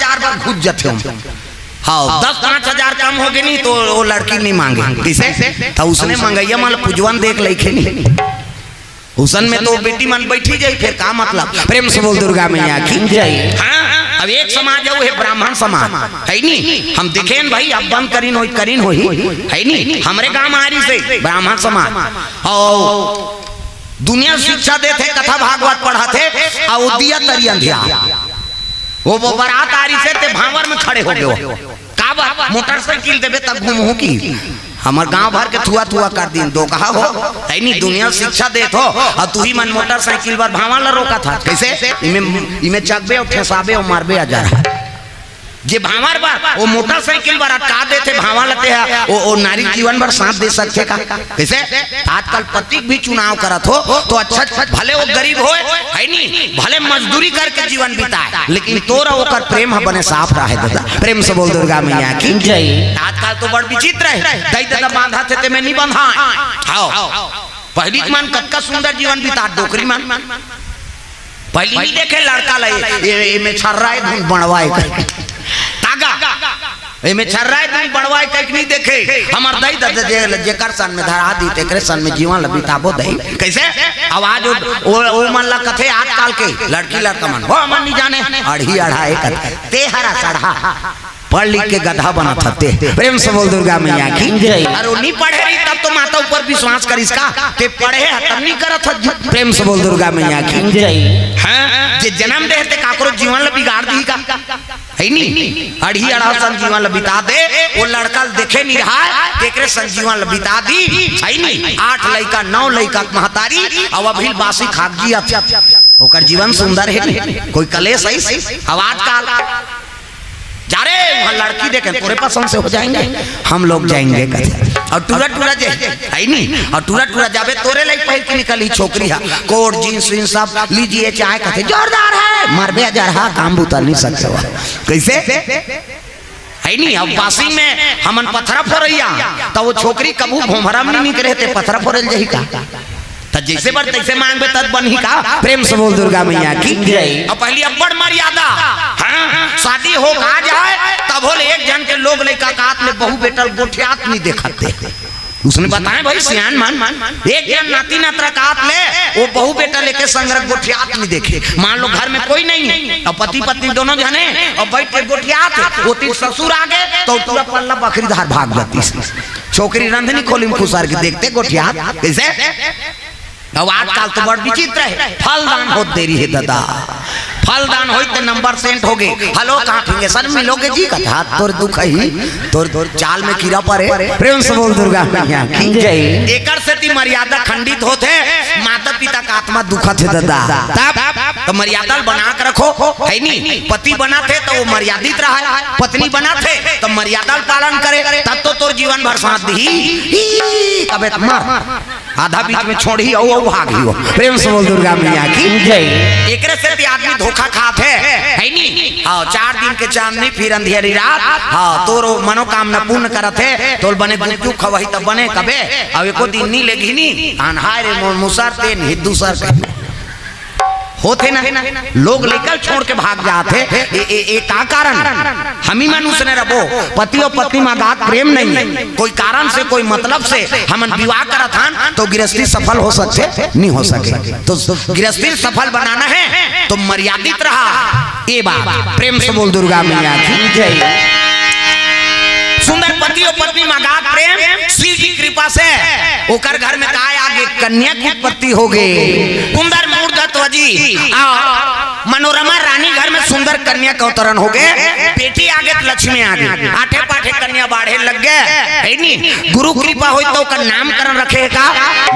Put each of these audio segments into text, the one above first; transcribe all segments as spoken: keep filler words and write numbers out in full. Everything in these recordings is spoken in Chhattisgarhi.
हजार बार घुस जाथे ओमा। हाँ, दस पाँच हजार कम होगे नहीं तो वो लड़की नहीं मांगे। किसे? तो उसने मंगैया मन ल पुजवन देख लइखे नहीं। उसन में तो बेटी मन बैठी जाई, फिर का मतलब? प्रेम से बोल दुर्गा मैया की जय। हाँ, अब एक समाज है, वो है ब्राह्मण समाज, है नी? हम देखेन भाई, अब बंद करिन होई, करिन होई, है नी? हमरे गांव आ रही से ब्राह्मण समाज, और दुनिया शिक्षा देथे, कथा भागवत पढ़ाथे, और दिया तरी अंधियार। वो, वो बारात आ रही से, ते भांवर में खड़े हो गए हो। का बात? मोटरसाइकिल देबे तब घूमहू की? हमर गांव भर के थुआ थुआ कर दिन दो कहा हो, है नी? दुनिया शिक्षा देत हो, और तू ही मन मोटरसाइकिल बर भांवर ला रोकत हा। कैसे? इमे, इमे चकबे और ठेसाबे और मारबे आ जा रहा। जे भांवर बर वो मोटरसाइकिल बर अटका देथे, भांवर लते हा, वो, वो नारी जीवन भर साथ दे सकथे का? कैसे? आजकल पति के भी चुनाव करत हो, तो अच्छा, भले वो गरीब होय, है नी, भले मजदूरी करके जीवन बिताए, लेकिन तोरा ओकर प्रेम ह बने साफ रहे दादा। प्रेम से बोल दुर्गा मैया की जय। आजकल तो बड़ विचित्र है, दई दादा बांधा थे ते में नहीं बंधा। हाँ, पहली के मन कतका सुंदर जीवन बिता, डोकरी मन। पहली नहीं देखे लड़का ला, ये, ये, ये में छर्रा है, धुन बड़वा है। तागा। एमे छर्रा है, तुम बड़वाई कइक नहीं देखे। हमर दई ददा जे, जेकर सन में धरा दी, तेकरे सन में जीवन ल बिताबो दई। कैसे? आवाज ओ, ओ, ओ मन ला कथे आजकल के लड़की लड़का मन। हो मन नहीं जाने, अढ़ी अढ़ाए कथे। ते हरा सड़हा। पढ़ लिख के गधा बनत हते। प्रेम से बोल दुर्गा मैया की जय। अरे वो नहीं पढ़े रही तब तो माता ऊपर विश्वास करिस का? ते पढ़े ह तब नहीं करत ह। प्रेम से बोल दुर्गा मैया की जय। हाँ, जे जन्म दे ते काकरो जीवन ल बिगाड़ दी का? है नी? अढ़ी अढ़ा सन जीवन ल बिता दे, वो लड़का ल देखे नहीं रहा, तेकरे सन जीवन ल बिता दी, है नी? आठ लइका, नौ लइका के महतारी, अब अभी बासी खाक जिया। ओकर जीवन सुंदर है नी? कोई कलेश है? अब आजकल जा रे, वहाँ लड़की देखे, तोरे पसंद से हो जाएंगे, हम लोग जाएंगे, कहते। और टूरा टूरा जे, है नी? और टूरा टूरा जाबे, तोरे लाइक पहिर के निकली छोकरी है, कोट, जींस, वींस सब लीजिए, चाहे कहते, जोरदार है, मरबे अजरहा, काम बुता नहीं सकते हो। कैसे? है नी? अब बासी में हमन पथरा फोरैया, तो वो छोकरी कभू भोमरा में नहीं निकले, ते पथरा फोरल जही का? त जैसे बर तैसे मांगबे, तब बनही का? प्रेम से बोल दुर्गा मैया की जय। अब पहली अब्बड़ मर्यादा। हाँ, शादी हो का जाए, तब होले एक जन के लोग लइका कात ले बहू बेटा ल गोठियात नहीं देखत दे। उसने बताए भाई सियान मन, एक जन नाती नतरा कात ले, वो बहू बेटा लेके संग रख गोठियात नहीं देखे। मान लो घर में कोई नहीं है, और पति पत्नी दोनों जने, और बैठ के गोठियात, वो तीर ससुर आ गए, तो पूरा पल्ला बखरी धार भाग जाती। छोकरी रंधनी खोली में खुसार के देखते गोठियात, कैसे? अब आजकल तो बड़ विचित्र है, फलदान होत देरी है दादा। फलदान होई ते नंबर सेंट हो गए। हेलो, कहाँ ठिंगे सर मिलोगे जी? कथा तोर दुख ही, तोर, तोर चाल में कीड़ा पड़े। प्रेम से बोल दुर्गा मैया की जय। एकर सेती मर्यादा खंडित होत है, माता पिता का आत्मा दुखत है दादा। तब तो मर्यादा ल बना के रखो, है नी? पति बना थे तो वो मर्यादित रहा, पत्नी बना थे तो मर्यादा ल पालन करे, तब तो तोर जीवन भर साथ दी। अबे मर। आधा बीच में छोड़ही, अउ, अउ भागही हो। प्रेम से बोल दुर्गा मैया की जय। एकरे सेती आदमी धोखा खात है, है नी? हाँ, चार दिन के चांदनी फिर अंधेरी रात। हाँ, तोर मनोकामना पूर्ण करत है, तोल बने गुपचुप खवही तब बने कबे, अब एको दिन नी लेगही नी, हाय रे मोर मुसर तेन हित दूसर कही। होथे ना, लोग लइका छोड़ के भाग जात हे। ए, ए, ए का कारण? हमी मन उसने रबो, पति और पत्नी में अगाध प्रेम नहीं है, कोई कारण से, कोई मतलब से हमन विवाह करत हन, तो गृहस्थी सफल हो सकथे? नहीं हो सके। तो गृहस्थी सफल बनाना है तो मर्यादित रहा। ये बात प्रेम से बोल दुर्गा मैया की जय। सुंदर पति और पत्नी में अगाध प्रेम, शिव जी कृपा से ओकर घर में काय आगे कन्या की उत्पत्ति हो गए। सुंदर मूर्धध्वजी आ मनोरमा रानी घर में सुंदर कन्या का अवतरण हो गए। बेटी आगे तो लक्ष्मी आगे, आठे पाठे कन्या बाढ़े लग गए, है नी? गुरु कृपा होई तो ओकर नामकरण रखे का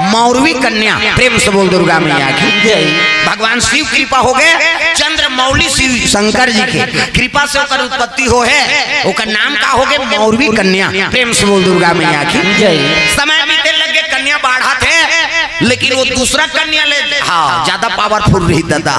मौरवी कन्या। प्रेम से बोल दुर्गा मैया की जय। भगवान शिव कृपा हो गए, चंद्र मौली शिव शंकर जी के कृपा से ओकर उत्पत्ति हो है, ओकर नाम का हो गए मौरवी कन्या। प्रेम से बोल दुर्गा मैया की जय। समय बीते लग गए, कन्या बाढ़त है, लेकिन वो दूसरा कन्या ले, हाँ, ज्यादा पावरफुल रही दादा।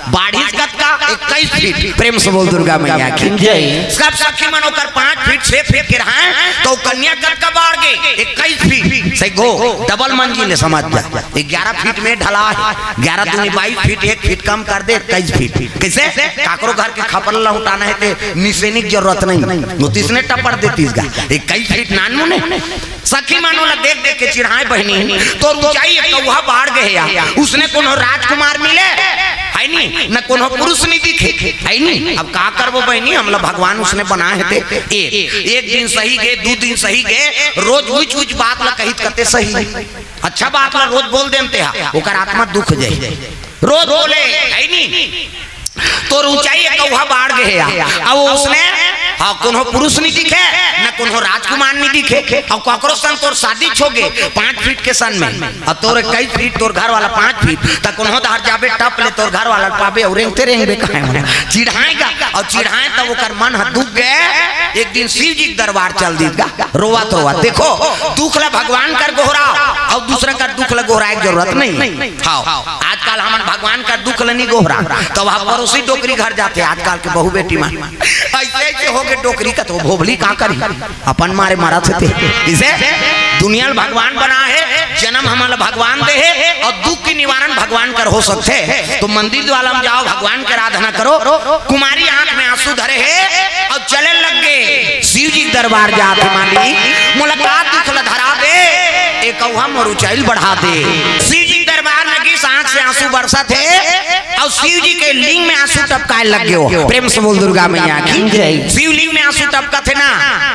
बाढ़िस कतका? इक्कीस फीट। प्रेम से बोल दुर्गा मैया की जय। सब सखी मन ओकर पाँच फीट, छह फीट के रहय, तो कन्या कतका बाढ़ गे? इक्कीस फीट। सही गो, डबल मंजिल है, समझ जा। ग्यारह फीट में ढला है, ग्यारह दूनी बाईस फीट, एक फीट कम कर दे, इक्कीस फीट। कैसे? काकरो घर के खपरा लहुटाना है ते निसेनी के जरूरत नहीं, वो तिसने टपर देतीस गा। इक्कीस फीट नानमुन हे। सखी मन ओला देख देख के चिढ़ाए, बहिनी, तोर ऊंचाई एक कौहा बाढ़ गे हे या। उसने कोनो राजकुमार मिले, है नी, न कोनो पुरुष नहीं दिखे, है नी। अब का करबो बहिनी, हमला भगवान उसने बनाए हे ते। एक, एक दिन सही गे, दू दिन सही गे, रोज उच उच बात ला कहित कते सही। अच्छा बात ला रोज बोल देन ते हा, ओकर आत्मा दुख जाए। रोज बोले, है नी। तोर ऊंचाई एक कौहा बाढ़ गे हे या। अब उसने, हाँ, कोनो पुरुष नहीं दिखे, न कोनो राजकुमार नहीं दिखे। अब काकरो संग तोर शादी होगे पाँच फीट के सन में, अब तोर इक्कीस फीट, तोर घर वाला पाँच फीट, त कोनो डहर जाबे टप ले तोर घर वाला पाबे अउ रेंगते रेंगबे कहे मन चिढ़ाएगा। अउ चिढ़ाए तब ओकर मन ह दुख गे। एक दिन शिव जी के दरबार चल दीस गा, रोवत रोवत। देखो, दुख ला भगवान कर गोहराव, अउ दूसरा कर दुख ला गोहराए के जरूरत नहीं। हाँ, आजकल हमन भगवान कर दुख ल नी गोहरा, त वह पड़ोसी डोकरी घर जाथे। आजकल के बहू बेटी मन ऐसे ऐसे होगे डोकरी, कथे भोभली का करी, अपन मारे मरत हे ते। इसे दुनिया ल भगवान बनाए हे, जन्म हमन ल भगवान दे हे, अउ दुख के निवारण भगवान कर हो सकथे। तो मंदिर द्वारा में जाओ, भगवान के आराधना करो। कुमारी आंख में आंसू धरे हे अउ चले लग गे, शिव जी के दरबार जात हे, मालिक, मोला का दुख ल धरा दे, ए कौहा मोर ऊंचाई ल बढ़ा दे। शिव जी के दरबार में गिस, आंख से आंसू बरसत हे अउ शिव जी के लिंग में आंसू टपकाए लग गे। प्रेम से बोल दुर्गा मैया की जय। शिवलिंग में आंसू टपकत हे ना,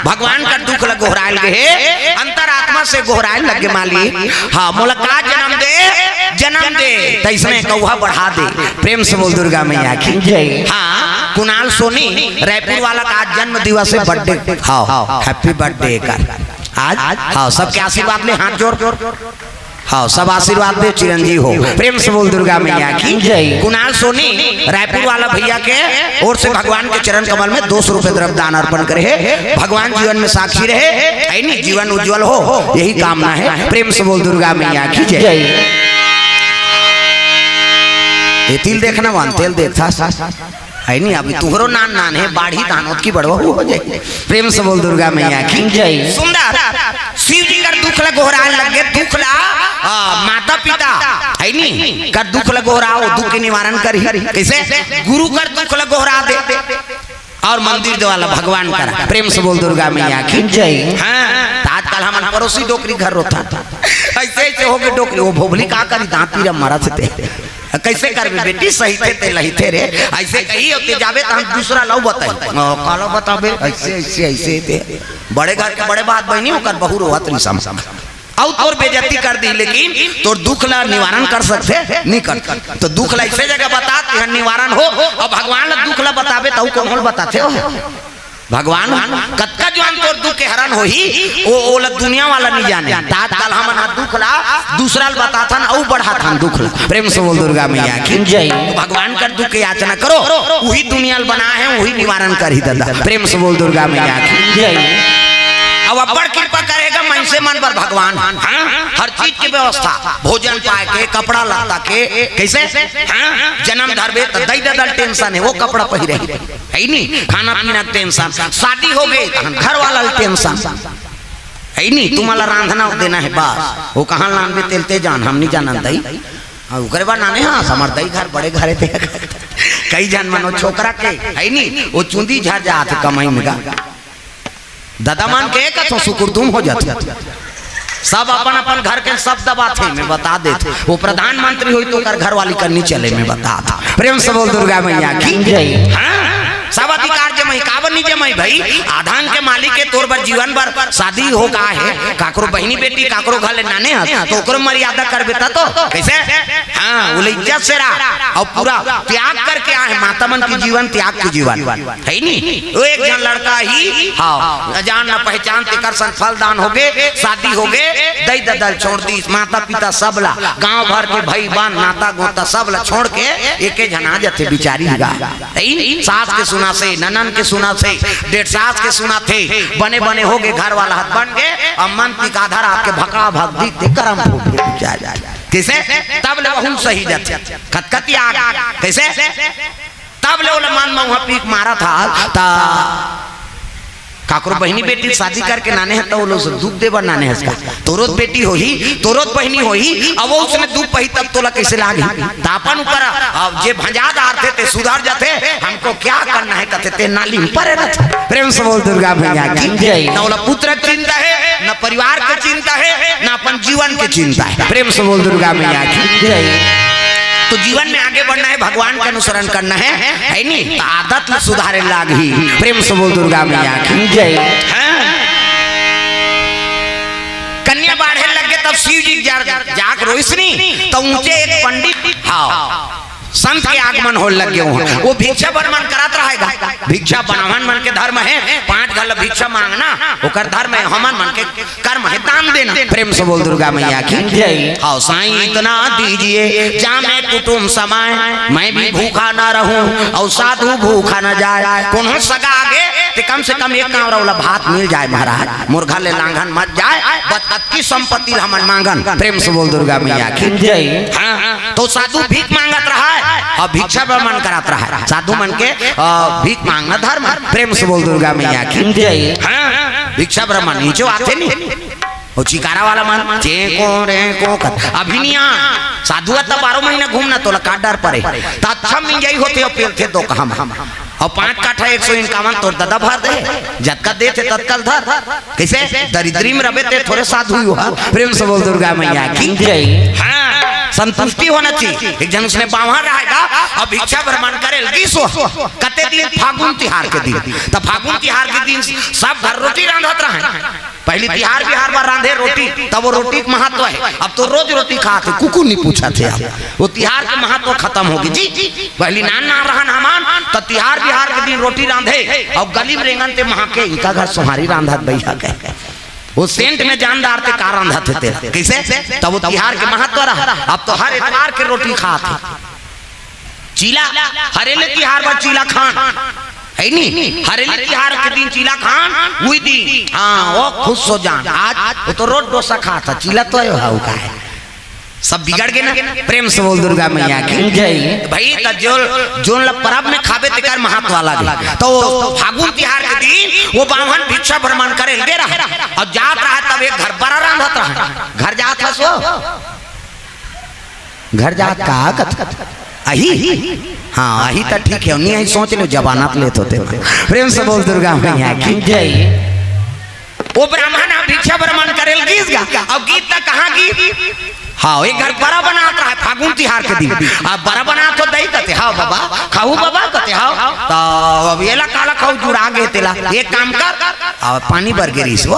भगवान कर दुख ल गोहराए लगे हे, अंतरात्मा से गोहराए लग गे, मालिक, हाँ, मोला का जन्म दे, जन्म दे, तैसने कौहा बढ़ा दे। प्रेम से बोल दुर्गा मैया की जय। हाँ, कुणाल सोनी, रायपुर वाला का आज जन्म दिवस हे, बर्थडे, हाँ, हैप्पी बर्थडे कर आज। हाँ, सबके आशीर्वाद ले, हाथ जोड़। हाँ, सब आशीर्वाद दे, चिरंजीव हो। प्रेम से बोल दुर्गा मैया की जय। कुणाल सोनी, रायपुर वाला भैया के ओर से भगवान के चरण कमल में दो सौ रुपए द्रव्य दान अर्पण करे हे। भगवान जीवन में साक्षी रहे, है नी, जीवन उज्जवल हो, यही कामना है। प्रेम से बोल दुर्गा मैया की जय। जय। ये तिल देखना वन, तेल देखता। है नी, अभी तुहरो नान नान हे, बाढ़ी धान ओतकी बड़वा हो जाए। प्रेम से बोल दुर्गा मैया की जय। सुंदर, शिव जी कर दुख ल गोहराए लग गे, दुख ला, आ, माता पिता, है नी, कर दुख ल गोहराओ, दुख के निवारण करही। कैसे? गुरु कर दुख ल गोहरा दे अउ मंदिर द्वारा भगवान कर। प्रेम से बोल दुर्गा मैया की जय। हाँ, त आजकल हमन पड़ोसी डोकरी घर रोता था, ऐसे ऐसे होगे डोकरी, वो भोभली का करी, दांत पीरा मरत हे ते। कैसे करबे बेटी, सही थे ते लही थे रे। ऐसे कही होते जाबे त हम दूसरा लव बताई। ओ, काला बताबे, ऐसे, ऐसे, ऐसे थे। बड़े घर के बड़े बात बहिनी, ओकर बहू रोवत रिसम। अउ तोर बेइज्जती कर दी, लेकिन तोर दुख ला निवारण कर सकथे, नहीं कर। तो दुख ला ऐसे जगह बता, तेहर निवारण हो, अउ भगवान ला दुख ला बताबे, त अउ कौन होल बताथे हो? भगवान कतका जुआन तोर दुख के हरण होही, ओ, ओला दुनिया वाला नहीं जाने। त आजकल हमन ह दुख ला दूसरा ल बताथन, अउ बढ़ाथन दुख ला। प्रेम से बोल दुर्गा मैया की जय। भगवान कर दुख के याचना करो, वही दुनिया ल बना है, वही निवारण करही दादा। प्रेम से बोल दुर्गा मैया की जय। अब अब्बड़ कृपा करेगा मनसे मन पर भगवान। हाँ, हर चीज के व्यवस्था, भोजन पाए के, कपड़ा लत्ता के, कैसे? हाँ, जन्म धरबे त दई ददा ल टेंशन हे, वो कपड़ा पहिरे हे। है नी, खाना पीना के टेंशन, शादी होगे, तहन घर वाला ल टेंशन, है नी, तुमन ला रांधना देना हे, बस, वो कहाँ लानबे तेल ते जान, हम नहीं जानन दई। हाँ, ओकरे बाद नाने, हाँ, हमर दई घर बड़े घर हे ते। कई झन मन वो छोकरा के, है नी, वो चुंदी झर जात हे कमाई में गा। ददा मन के कथो सुकुरदुम हो जाथे। सब अपन अपन घर के सब दबाथे, मैं बता देत। वो प्रधानमंत्री होई तो ओकर घरवाली कर नहीं चले, मैं बता देत। प्रेम से बोल दुर्गा मैया की जय। हाँ, सब अधिकार जमाई, काबर नहीं जमाई भाई? आधान के मालिक हे, तोर बर जीवन बर शादी हो का हे, काकरो बहिनी बेटी काकरो घर ले नाने हस, तो ओकरो मर्यादा करबे त तो। कैसे? हाँ, वो ले इज्जत से रहा। अउ पूरा त्याग करके आए, माता मन की जीवन त्याग के जीवन। है नी? वो एक झन लड़का ही, हाँ, न जान न पहचान, तेकर संग फल दान होगे, शादी होगे, दई ददा ल छोड़ दीस, माता पिता सब ला, गांव भर के भाई बहन, नाता गोता सब ला छोड़ के एके झन आ जाथे बिचारी गा। है नी? सास के सुनाथे, ननन के सुनाथे, डेढ़ सास के सुनाथे, बने बने होगे, घर वाला हर बन गे, अउ मन तिक आधा रात के भका भक दी ते करम फूट गे बिचारी। कइसे? तब ले वहू सही जाथे। कतकतिया आगे। कइसे? तब ले ओला मन म उहाँ पीक मारत हा, त काकरो बहिनी बेटी शादी करके नाने हे, त ओला दुख देबर नाने हस का? तोरो बेटी होही, तोरो बहिनी होही, अब वो उसने दुख पही, तब तोला कइसे लागही? त अपन ऊपर, अब जे भंजा डारथे, ते सुधर जाथे, हमको क्या करना है, कथे, ते नाली में परे रहथे। प्रेम से बोल दुर्गा मैया की जय। न ओला पुत्र के चिंता हे, न परिवार के चिंता हे, न अपन जीवन के चिंता हे। प्रेम से बोल दुर्गा मैया की जय। तो जीवन में आगे बढ़ना हे, भगवान का अनुसरण करना हे, हे नी? त आदत ल सुधारे लागही। प्रेम से बोल दुर्गा मैया की जय। हाँ। कन्या बाढ़े लग गे, तब शिव जी जा-, जाके रोइस नी, त ऊंचे एक पंडित, हाँ, संत के आगमन होय लग गे। वो भिक्षा बर मन करत रहय गा। भिक्षा ब्राह्मण मन के धर्म हे, पांच घला भिक्षा मांगना, ओकर धर्म हे, हमन मन के कर्म हे दान देना। प्रेम से बोल दुर्गा मैया की जय। हाँ, साईं इतना दीजिए, जामे कुटुम समाए, मैं भी भूखा ना रहूं और साधु भूखा ना जाए। कोनो सगा आगे, त कम से कम एक कांवरा ओला भात मिल जाए महाराज, मोर घर ले लांघन मत जाए, बस अतकी संपत्ति ल हमन मांगन। प्रेम से बोल दुर्गा मैया की जय। हाँ, त साधु भीख मांगत रहय, अब भिक्षा बर मन करत रहय। साधु मन के, अ, भीख मांगना धर्म। प्रेम से बोल दुर्गा मैया की जय। हाँ, भिक्षा बर मन नीचे आथे नी, वो चिकारा वाला मन, चेंको रेंको कथे, अभी नी आ। साधु ह त बारह महीना घूमना, तोला का डर परे? त अच्छा मिंजई होथे, अउ पेलथे दो कहम। अउ पांच काठा एक सौ इक्यावन तोर ददा भर दे, जतका देथे ततका ल धर। कइसे? दरिद्री में रबे ते थोरे साधु ही हो। प्रेम से बोल दुर्गा मैया की जय। हाँ, संतुष्टि होना चाहिए। एक झन उसने बांहर रहय गा, अब भिक्षा बर मन करे लगिस वो। कते दिन? फागुन तिहार के दिन। त फागुन तिहार के दिन सब घर रोटी रांधत रहय। पहिली तिहार बिहार बर रांधे रोटी, तब वो रोटी के महत्व हे। अब तो रोज रोटी खात हे, कुकू नी पूछत हे। अब वो तिहार के महत्व खतम होगे जी। पहिली नान नान रहन हमन, त तिहार बिहार के दिन रोटी रांधे, अउ गली में रेंगन ते महके, इनका घर सोहारी रांधत बइहा के। वो सेंट में जान डारते का रांधत हे तेला। कइसे? तब वो तिहार के महत्व रहा। अब तो हर एतवार के रोटी खात हे। चीला, हरेली तिहार बर चीला खान, हे नी? हरेली तिहार के दिन चीला खान, उही दिन, हाँ, वो खुश हो जान। आज वो तो रोज डोसा खात हे, चीला तो हे, हाउ का हे? सब बिगड़ गे ना। प्रेम से बोल दुर्गा मैया की जय। भाई, त जो, जोन ल परब में खाबे, तेकर महत्व अलग हे। त वो फागुन तिहार के दिन वो बाम्हन भिक्षा बर मन करे लगे रहय, अउ जात रहय, तब एक घर बरा रांधत रहय। घर जात हस वो? घर जात का कत-, आही? हाँ, आही त ठीक हे, नी आही सोच ले, जबानत लेत होते। प्रेम से बोल दुर्गा मैया की जय। वो ब्राह्मण ह भिक्षा बर मन करे लगिस गा, अउ गिस त कहाँ गिस? हाँ, एक घर बरा बनात रहय फागुन तिहार के दिन। अब बरा बनात हो दई कथे, "हव बबा, खाहू बबा?" कथे, "हव।" त अब एला काला खाहू, जुड़ा गे तेला। एक काम कर, अब पानी बर गे रिहिस वो।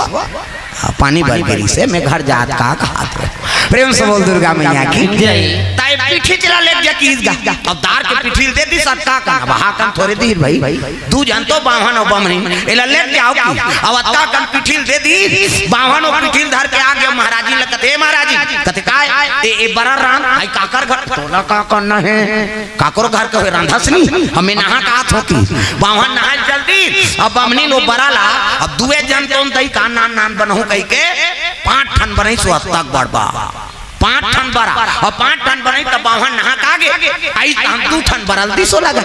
हाँ, पानी बर गे रिहिसे, मैं घर जात का कहत हँव। प्रेम से बोल दुर्गा मैया की जय। त ए पीठी चला ले जा किहिस गा। अब दार के पीठी ल दे दिस अतका कन, अब हा कन थोरे दिस भाई। दू झन तो बाम्हन अउ बमनी, एला ले जाव कि। अब अतका कन पीठी ल दे दिस, बाम्हन ओ पीठी ल धर के आगे महाराजी ल कथे, "ए महाराजी," कथे, "काय?" "ए, ए बरा रांध, आई काकर घर?" "तोला का करना हे?" काकरो घर के होय रांधस नी, हमें नहा का थोकी। बाम्हन नहाय चल दिस, अब बमनी नो बरा ला, अब दुए झन तोन दई का नान नान बनहूँ कहिके, पाँच ठन बनइस ओ अतक बड़ बा। पाँच ठन बरा, अब पाँच ठन बनइस त बाम्हन नहा का गे, आइस त हम दू ठन बरा ल दिस ओला गा।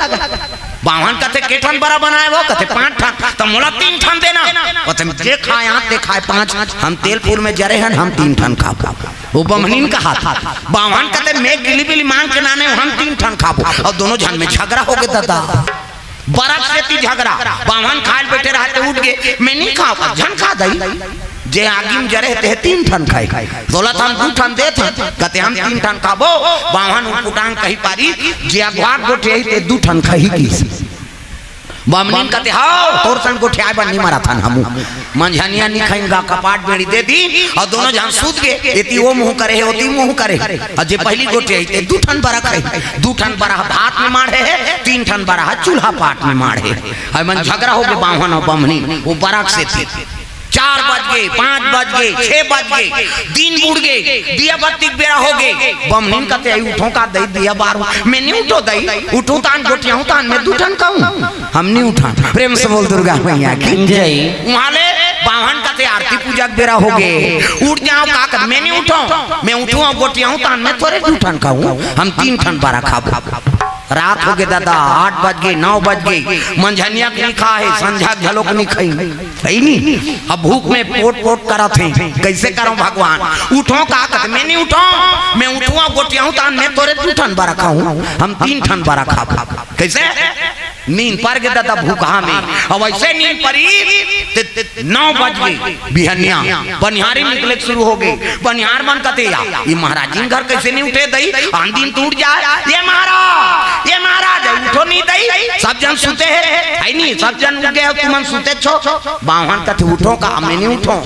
बाम्हन कथे, "के ठन बरा बनाय हो?" कथे, "पाँच ठन।" "त मोला तीन ठन देना।" कथे, "जे खाय आँच ते खाय पाँच, हम तेल फूल में जरे हन, हम तीन ठन खाबो।" वो बमनिन कहत, बाम्हन कथे, "मैं गिली बिली मांग के लाने हँव, हम तीन ठन खाबो।" अउ दोनों झन में झगरा होगे ददा। बरा के सेती झगरा। बाम्हन खाय ल बइठे रहय त उठ गे, "मैं नी खाँव।" "झन खा दई, जे आगी में जरे हे, ते तीन ठन खाही।" "तोला त हम दू ठन देत हन।" कथे, "हम तीन ठन खाबो।" बाम्हन उटपुटांग कहि पारिस, "जे अगवा के गोठियाही, ते दू ठन खाही," किहिस। बमनिन कथे, "हव, तोर सन गोठियाय बर नी मरत हन हमू।" मंझनिया नी खइन गा, कपाट बेड़ी दे दिस, अउ दोनों झन सूत गे। एती ओ मुहूँ करे हे, ओती मुहूँ करे हे। अउ जे पहिली गोठियाही, ते दू ठन बरा खाही। दू ठन बरा ह भात में माढ़े हे, तीन ठन बरा ह चूल्हा पाट में माढ़े हे। अउ मन झगरा होगे बाम्हन अउ बमनिन, ओ बरा के सेती। चार बज गे, पाँच बज गे, छह बज गे, दिन बुड़ गे, दिया बत्ती के बेरा होगे। बमनिन कथे, "अई उठँव का दई, दिया बारहूँ।" "मैं नी उठँव दई, उठहूँ तान गोठियाहूँ तान, मैं दू ठन खाहूँ।" हम नी उठन। प्रेम से बोल दुर्गा मैया की जय। उहाँ ले बाम्हन कथे, "आरती पूजा के बेरा होगे, उठ जाव।" का कथे, "मैं नहीं उठों, मैं उठूं अउ गोठियाहूं, तहान मैं थोरे दू ठन खाहूं, हम तीन ठन बरा खाबो।" रात होगे दादा, आठ बज गे, नौ बज गे, मंझनिया के नइ खाए, संझा के घलोक नइ खाई, हे नी? अब भूख में पोट पोट करत हे, कइसे करंव भगवान? उठों का कथे, "मैं नइ उठों, मैं उठूं अउ गोठियाहूं, तहान मैं थोरे दू ठन बरा खाहूं, हम तीन ठन बरा खाबो।" कइसे? नींद पर गे दादा भूखहा में। अब अइसे नींद परी, ते, ते नौ बज गे, बिहनिया बनिहारी निकले के शुरू होगे। बनिहार मन कथे, "या, ये महाराजिन घर कइसे नइ उठे दई? आन दिन तो उठ जाय।" "ये महाराज, ये महाराज, उठो नहीं दई, सब झन सुते हे, हे नी, सब झन उठ गे, तुमन सुते छो।" बाम्हन कथे, "उठों का, मैं नइ उठों,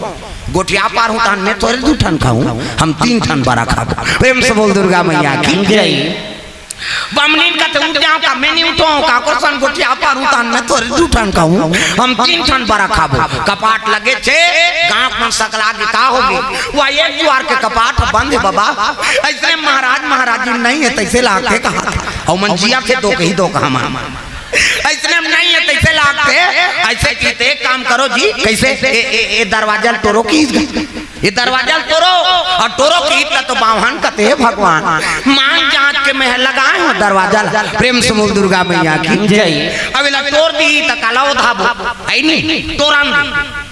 गोठिया पारहूं, तहान मैं थोरे दू ठन खाहूं, हम तीन ठन बरा खाबो।" प्रेम से बोल दुर्गा मैया की जय। बाम्हनिन कथे, "उठ जाव का, मैं नइ उठों, काकर सन गोठिया पारहूं, तहान मैं थोरे दू ठन खाहूं, हम तीन ठन बरा खाबो।" कपाट लगे हे, गांव मन सकला गे, का होगे? वो एक दुवार के कपाट बंद हे बाबा। अइसने महाराज महाराजिन नइ हे, तइसे लागथे कहा। अउ मन जियत हे दोकही दोकहा मन। अइसने नइ हे, तइसे लागथे। अइसे कहिथे, "एक काम करो जी।" कइसे? "ए, ए, ए दरवाजा ल टोरो किहिस गा।" ये दरवाजा ल टोरो, अउ टोरो किहिस त तो बाम्हन कथे, "हे भगवान, मांग जांच के मैं लगाए हंव दरवाजा ल।" प्रेम से बोल दुर्गा मैया की जय। अब एला टोर दिही त काला ओधाबो, हे नी? टोरन दे।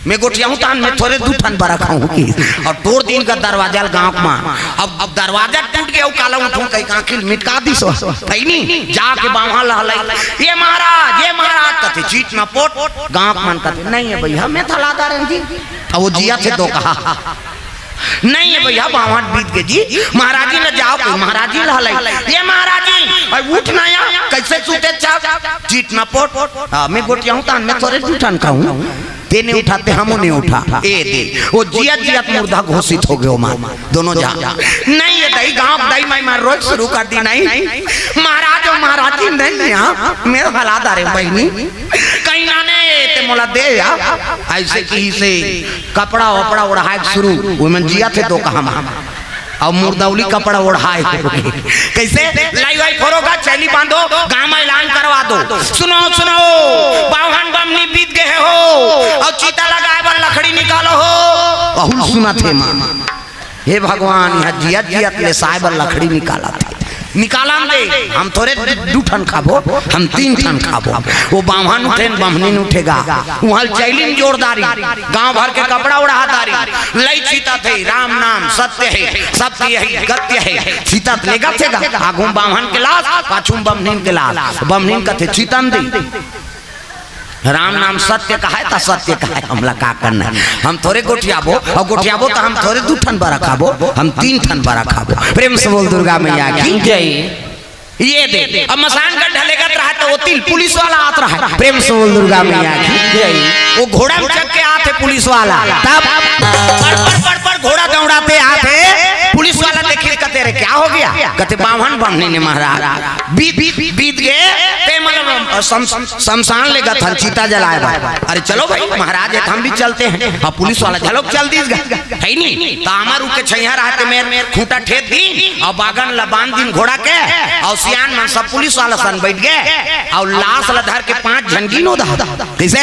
मैं गोठियाहूं तहान मैं थोरे दू ठन बरा खाहूं किहिस। अउ टोर दिहिन गा दरवाजा ल गांव के मन। अब, अब दरवाजा टूट गे अउ काला उठूं कहिके आंखी ल मिटका दिस, हे नी? जाके बाम्हन ल हलई, "ये महाराज, ये महाराज," कथे, "चीट न पोट।" गांव के मन कथे, "नइ हे भइया, मैं थला दारेंव जी।" अउ वो जियत हे दोकहा। "नइ हे भइया, बाम्हन बीत गे जी, महाराजिन ल जाव कही, महाराजिन ल हलई।" "ये महाराजिन, अउ उठ ना या, कइसे सुते छव? चीट न पोट।" "हां, मैं गोठियाहूं तहान मैं थोरे दू ठन खाहूं।" तेने उठा, ते हमू नइ उठा। ए दे, वो जियत जियत मुर्दा घोषित होगे ओमन दूनों झन। नइ हे दई, गांव के दई माई मन रोय के शुरू कर दिस, "नहीं, महाराज अउ महाराजिन नइ हे, हां, मैं थला दारेंव बहिनी।" कहिस, "ना, ना, ते मोला दे या।" अइसे कहिस हे कपड़ा वपड़ा ओढ़ाय के शुरू, ओमन जियत हे दोकहा मन। अउ मुरदौली कपड़ा ओढ़ाय हे। कइसे? "लई वई फोरो गा, चैली बांधो, गांव म ऐलान करवा दो। सुनो, सुनो, बाम्हन बम्हनी बीत गे हे हो, अउ चीता लगाय बर लकड़ी निकालो हो।" अहू ल सुनत हे मां। हे भगवान, इहां जियत जियत लेसाय बर लकड़ी निकालत हे। निकालन दे, हम थोरे दू ठन खाबो, हम तीन ठन खाबो। वो बाम्हन उठे न बम्हनिन उठे गा, उहां ल चैली म जोर दारिन, गांव भर के कपड़ा ओढ़ा दारिन, लई चीतत हे, "राम नाम सत्य हे, सत्य ही गत्य हे।" चीतत लेगत हे गा, आगू म बाम्हन के लास, पाछू म बम्हनिन के लास। बम्हनिन कथे, "चीतन दे।" राम नाम सत्य कहाय त सत्य कहाय, हमला का करना हे? हम थोरे गोठियाबो, अउ गोठियाबो त हम थोरे दू ठन बरा खाबो, हम तीन ठन बरा खाबो। प्रेम से बोल दुर्गा मैया की जय। ये दे, अब मसान गड्ढा लेगत रहय त ओती ले पुलिस वाला आत रहय। प्रेम से बोल दुर्गा मैया की जय। वो घोड़ा म चघ के आथे पुलिस वाला, तब पड़ पड़ पड़ पड़ घोड़ा दौड़ाते आथे, पुलिस वाला देखिस कथे, "अरे क्या हो गया?" कथे, "बाम्हन बम्हनिन हे महाराज, बीत, बीत, बीत गे, ते मतलब शम-, शमशान लेगत हन चीता जलाय बर।" "अरे चलो भाई, महाराज हे त हम भी चलते हैं।" हां, पुलिस वाला घलोक चल दिस गा, हे नी? त आमा रूख के छइहां रहय ते मेर खूंटा ठेंद दिन अउ बागन ल बांध दिन घोड़ा के, अउ सियान मन सब पुलिस वाला सन बइठ गे, अउ लास ल धर के पांच झन गिन ओदे। कइसे?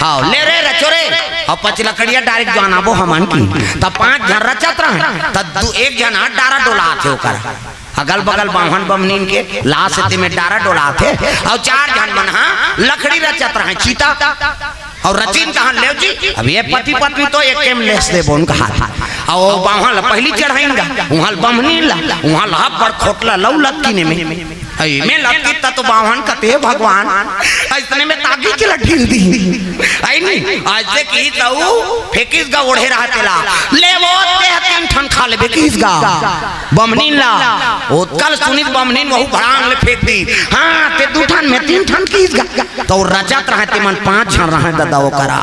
हां, "ले रे रचो रे, अउ पचलकड़िया डारे के जुवान आबो हमन" कहिन। त पांच झन रचत रहय, त दू, एक झन हाथ डारा डोलात हे ओकर। अगल बगल बाम्हन बम्हनिन के लास हे, तेमे डारा डोलात हे, अउ चार झन मन ह लकड़ी रचत रहय, चीता, अउ रचिन तहन लेव जी, अब ये पति पत्नी तो एके म लेस देबो न कहात हे। अउ बाम्हन ल पहिली चढ़ाइन गा, उहां ल बम्हनिन ल, उहां ल अब्बड़ खोटला लऊ लतकिन एमे, अई में लतकिन त तो बाम्हन कथे, "भगवान, अइसने में तागी के ल ढील दिही।" अई नी, अइसे कहिस त फेंकिस गा ओढ़े रहय तेला, "ले वो, तें तीन ठन खा लेबे" कहिस गा। बम्हनिन ला, ओतका ल सुनिस बम्हनिन, वहू भड़ांग ले फेंक दिस। "हां, तें दू ठन, में तीन ठन" कहिस गा। त रचत रहय, तेमन पांच झन रहय ददा ओकरा।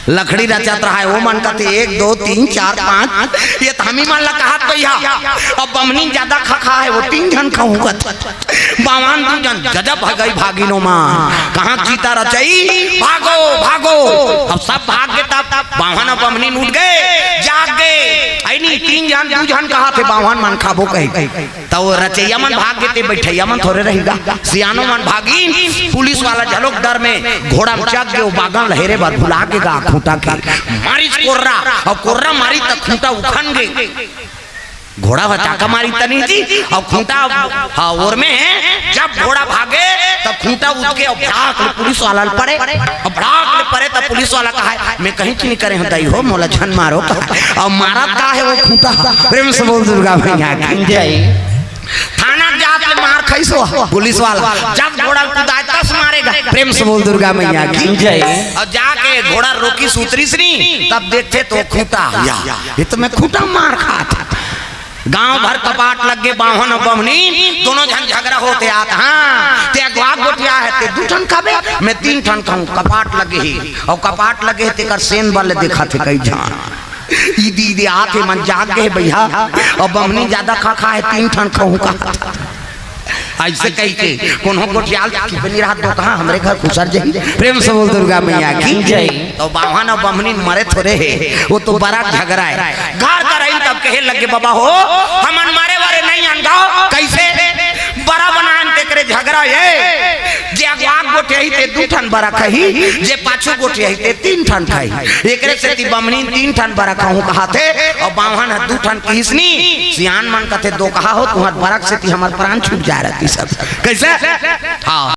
लकड़ी रचत रहय, ओमन कथे, "एक, दो, तीन, चार, पांच।" ये त हमी मन ला कहत भइया, अब बम्हनिन जादा खा खा हे, वो तीन झन खाहूं कथे। बाम्हन दू झन जजब भगई भागिन ओमन। कहां चीता रचई, भागो, भागो, अब सब भाग गे, तब बाम्हन अउ बम्हनीन उठ गे, जाग गे। अइ नहीं, तीन झन, दू झन कहाथे, बाम्हन मन खाबो कहे। त वो रचइया मन भाग गे, ते बइठइया मन थोरे रहि गा। सियानो मन भागिन, पुलिस वाला घलोक डर में घोड़ा म चघ गे, वो बागन ल हेरे बर भुला गे गा खूंटा के। मारिस कोर्रा, अउ कोर्रा मारिस त खूंटा उखन गे। घोड़ा ह चाका मारिस त नहीं जी, अउ खूंटा, हाँ, ओर में जब घोड़ा भागे, तब खूंटा उठ के अउ भड़ाक ले पुलिस वाला ल परे, अउ भड़ाक ले परे, तब पुलिस वाला कहाय, "मैं कहीं च नहीं करे हंव दाई हो, मोला झन मारो।" अउ मारत का हे वो खूंटा? प्रेम से बोल दुर्गा मैया की जय। थाना जात ले मार खाइस वो पुलिस वाला, जब घोड़ा ल कुदाय तस मारे गा। प्रेम से बोल दुर्गा मैया की जय। अउ जाके घोड़ा रोकिस, उतरिस नहीं, तब देखथे त खूंटा, या, ये तो मैं खूंटा मार खात हंव। गांव भर कपाट लग गे, बाम्हन अउ बम्हनीन दोनों झन झगरा होत हे आत। हाँ, ते अगवा गोठिया हे, ते दू ठन खाबे, मैं तीन ठन खाहूं, कपाट लगे हे। अउ कपाट लगे हे, तेकर सेंध बर ले देखाथे कई झन। इदी इदी आत हे, मन जाग गे हे भइया, अउ बम्हनीन जादा खा खा हे, तीन ठन खाहूं का। अइसे कहिके कोनो गोठियाल के बनी रहत, दोकहा हमरे घर खुसर जाही। प्रेम से बोल दुर्गा मैया की जय। त बाम्हन अउ बम्हनीन मरे थोरे हे, वो तो बरा झगरा हे। घर कर आइन तब कहे लगे, "बाबा हो, हमन मरे वरे नहीं अन गा, कइसे बरा बनान, तेकरे झगरा हे।" जे अगवा गोठियाही ते दू ठन बरा खाही, जे पाछू गोठियाही ते तीन ठन खाही। एकरे सेती बम्हनीन तीन ठन बरा खाहूं कहाथे, अउ बाम्हन ह दू ठन किहिस नहीं। सियान मन कथे, "दोकहा हो, तुंहर बरा के सेती हमर प्राण छूट जाय रहतिस सब।" कइसे? हाँ।